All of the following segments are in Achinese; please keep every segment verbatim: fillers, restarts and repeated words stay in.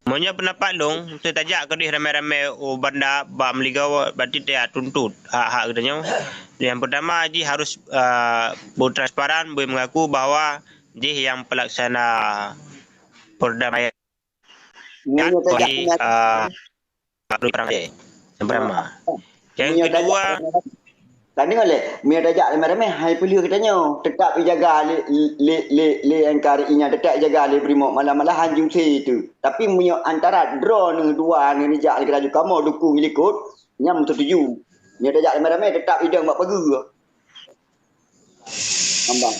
Meunyoe peundapat lôn, teutajak keudeh ramé-ramé u banda bak meuligoe, berarti tajak tuntut hak-hak geutanyoe. Nyang peutama jih harus, a, beutransparan, beumeungaku bahwa jih nyang peulaksana perdamaian. Meunyoe tajak bagi, a, Abdul Karim Aceh. Yang pertama. Yang kedua, tadi lé, meunyoe tajak ramé-ramé, hai peuleueh geutanyoe. Tetap ijaga lé, lé, lé, lé N K R I nyan, tetap ijaga lé Brimob, malah-malah hanjeuet itu. Tapi meunyoe antara droeneuh dua neuh neujak lé geutanyoe, kamoe dukung likot, nyan meusetuju. Meunyoe tajak ramé-ramé, tetap idong bak pageue. Nampak?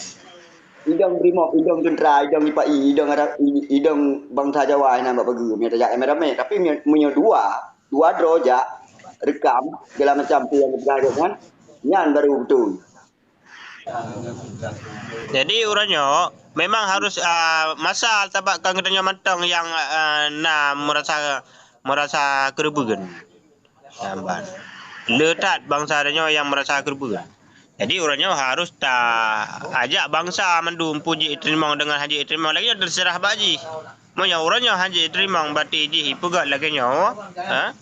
Idong Brimob, idong teuntara, idong I P A I, idong Arab, i-, idong bansa Jawa nyang bak pageue, meunyoe tajak ramé-ramé. Tapi meunyoe, meunyoe dua, dua droe jak, rekam, segala macam tu nyang geupeugah nyan, nyan baru beutôi. Jadi, uroe nyoe memang harus, a, masa sabab kan geutanyoe mantong nyang, a, na meurasa, meurasa keureubeuen. Saban. Le that bansa tanyoe nyang meurasa keureubeuen. Jadi, uroe nyoe harôh ta-, ajak bansa mandum, peue jeuet jiteurimong deungon hana jeuet jiteurimong, lagèe nyoe teuseurah bak jih. Meunyoe uroe nyoe hana jeuet jiteurimong, berarti jih ipeugah lagèe nyoe, ha?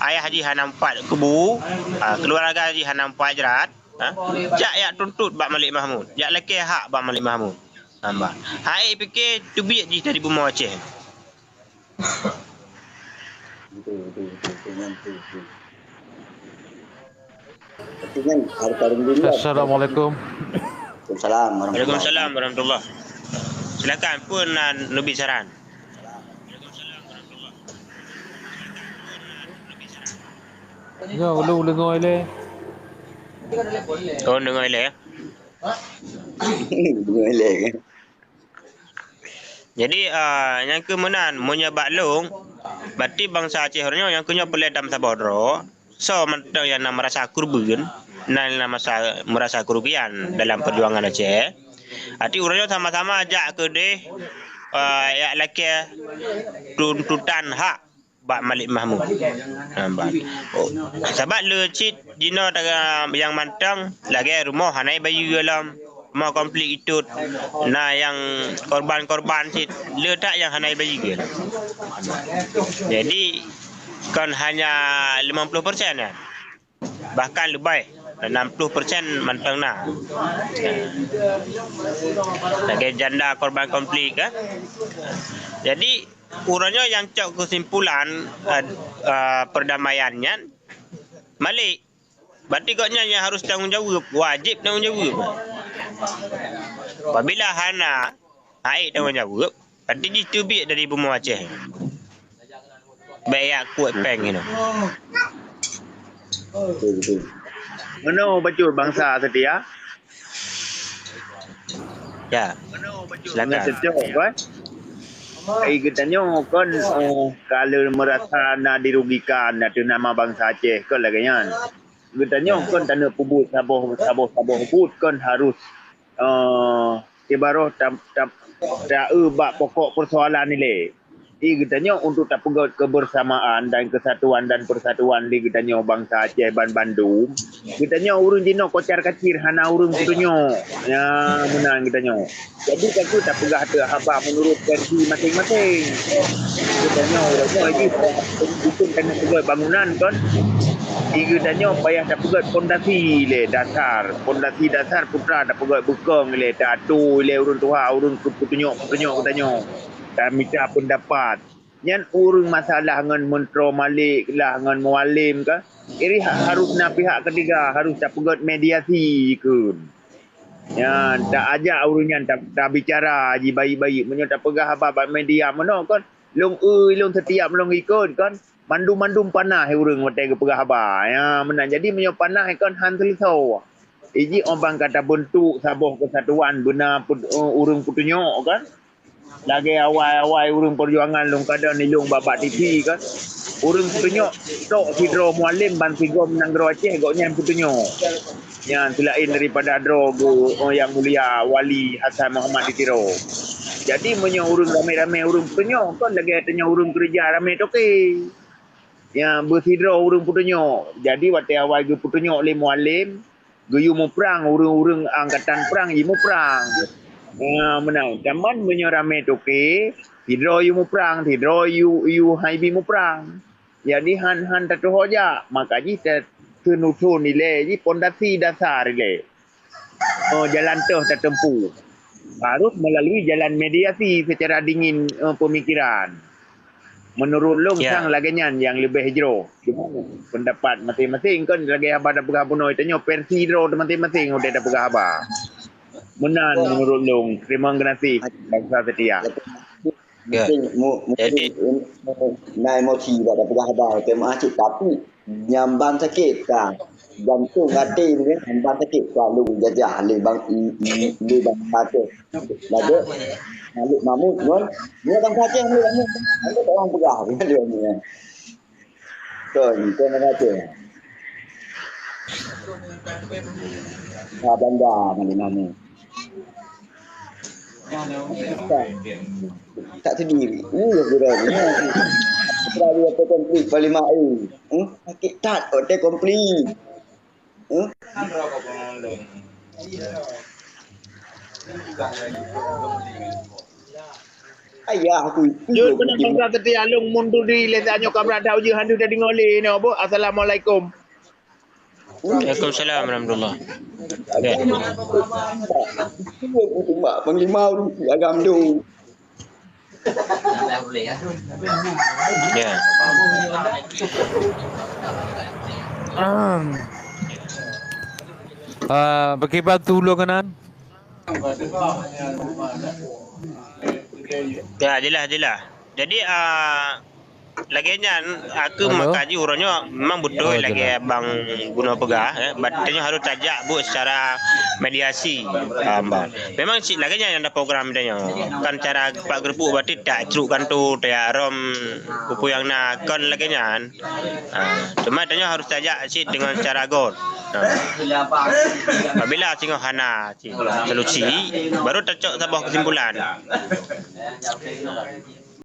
Ayah jih hana meupat kubu, ha, keuluwarga jih hana meupat jrat, ha? Jak, jak tuntut bak Malik Mahmud, jak lakèe hak bak Malik Mahmud. Saban. Hai pike teubiet jih dari bumoe Aceh. Betul, betul, betul, betul, betul, betul. Tapi kan, harus paling dulu lah. Assalamualaikum. Waalaikumsalam warahmatullahi. Waalaikumsalam warahmatullahi. Silakan, peue na neubi saran? Ya, ulôn deungoe lé. Oh, deungoe lé, ya? Deungoe lé, kan? Jadi, a, nyang keu meunan, meunyoe bak lôn, berarti bansa Aceh uroe nyoe nyang keu nyoe peureulèe tameusaboh droe, soe mantong nyang na meurasa keureubeuen, na, na masa, meurasa keurugian dalam peujuangan Aceh. Berarti uroe nyoe sama-sama jak keudeh, a, jak lakèe tuntutan hak bak Malik Mahmud. Ha, ban. Oh, sabab le cit jinoe taga nyang mantong lagèe rumoh hana bayeue lom, rumoh konflik itot, na nyang korban-korban cit, le that nyang hana bayeue lom. Jadi, kon hanya lima puluh persen ya. Bahkan leubeh, enam puluh persen mantong na. Lagèe janda korban konflik, kan? Jadi, uroe nyoe nyang cok keusimpulan, eh, eh, perdamaian nyan, Malik, berarti gobnyan nyang harus tanggong jaweueb, wajéb tanggong jaweueb. Apabila hana, hana tanggong jaweueb, berarti jih teubiet dari bumoe Aceh. Bèk jak kuet péng inoe. Betul, betul. Meunoe bacut bansa seutia. Ya. Silakan. Meunoe cocok, kan? Ai geutanyoe kon, oh, ka lheueh meurasa na dirugikan ateueh nama bansa Aceh, kon lagèe nyan. Geutanyoe kon taneuk peubuet saboh, saboh, saboh buet kon harus, eh, ibaroh tam-, tam-, ta-eu bak pokok peusoalan ilèe. Di geutanyoe untuk tapeugöt kebersamaan dan kesatuan dan persatuan di geutanyoe bansa Aceh ban bandum. Geutanyoe ureueng jinoe kocar-kacir, hana ureueng peutunyok. Ya, meunan geutanyoe. Jadi, ka kheueh tapeugah teuh haba meunurot versi maséng-maséng. Geutanyoe, geutanyoe jih, dukon tanyoe peugöt bangunan kon. Di geutanyoe payah tapeugöt pondasi lé, dasar. Pondasi dasar peue teuma tapeugöt beukong lé, taatô lé ureueng tuha, ureueng keu peutunyok-peutunyok geutanyoe. Tamita peundapat. Nyan ureueng masalah ngon Meuntroe Malik lah, ngon Mualem ka. Jadi ha-, harôh na pihak ketiga, harôh tapeugöt mediasi kheun. Nyan, taajak ureueng nyan ta-, tabicara jibayeuk-bayeuk. Meunyoe tapeugah haba bak media meunoe kon, lôn eu, lôn setiap lôn ikot kon, mandum-mandum panas ureueng watèe geupeugah haba. Ya, meunan. Jadi, meunyoe panas kon han seuleusoe. Iji 'oh ban ka tabeuntuk saboh keusatuan beuna put-, ureueng peutunyok kon. Lagèe awai-awai ureueng peujuangan lôn kadang nilôn bak-bak T V kan. Ureueng peutunyok tok sidroe Mualem ban sigom nanggroe Aceh gobnyan peutunyok. Nyan seulaén daripada droe geuh, oh, Yang Mulia Wali Hasan Muhammad di Tiro. Jadi meunyoe ureueng ramé-ramé ureueng peutunyok kon lagèe tanyoe ureueng keureuja ramé toke. Nyan beusidroe ureueng peutunyok. Jadi watèe awai geupeutunyok lé Mualem, geuyue muprang, ureueng-ureueng angkatan prang jimuprang. Ha, meunan. Cuman meunyoe ramé toke, Sidroe yue muprang, sidroe yue, yue haibi muprang. Jadi han, han tatuho jak, maka jih ta-, thon-thon ilée jih pondasi dasar ilée. Oh, jalan teuh tatempuh. Harus melalui jalan mediasi secara dingin, eh, pemikiran. Menurut lôn, sang lagée nyan nyang leubeh jroh. Cuma pendapat masing-masing kan lagée haba tapeugah bunoe, tanyoe versi droe masing-masing udeb tapeugah haba. Meunan menurut lôn. Terima kasih, bangsa setia. Ya. Mungkin mu-, mungkin Jadi em-, na emosi bak tapeugah haba, terima kasih, tapi nyang ban sakét ka. Jantung até ni kan nyang ban sakét ka lôn jajah lé bang i, i, lé bang Aceh. Lagée Malik Mahmud ngon, ngon bang Aceh ni, ni, ni tak orang peugah dia ni. Kon, kon bang Aceh. Ha, bangga Malik Mahmud. Tak sendiri. Uh, aku dah ni. Aku dah lihat konflik Panglima A. Hmm? Sakit tak otak konflik. Hmm? Ayah aku itu. Jeuet keunan bangsa setia lôn mundur diri lé tanyoe ka brat that ujeuen handu tadi ngolé ni, Bu. Assalamualaikum. Waalaikumsalam warahmatullah. Ya. Mak Panglima urus agam tu. Ya. Ah, bagaimana tu lo kanan? Ya, jelas, jelas. Jadi, ah, lagée nyan, aku Halo? Maka jih uroe nyoe memang beutôi Oh, lagée jelas. Bang Guno peugah, eh, bat-, tanyoe harus tajak buet secara mediasi. Ah, bah. Memang cit lagée nyan ada program tanyoe. Kan cara Pak Geureupeuk berarti tak truk kantor, tak rom buku yang na kon lagée nyan. Ah, cuma tanyoe harus tajak cit dengan cara got. Ah. Apabila singoh hana cit solusi, baru tacok saboh kesimpulan.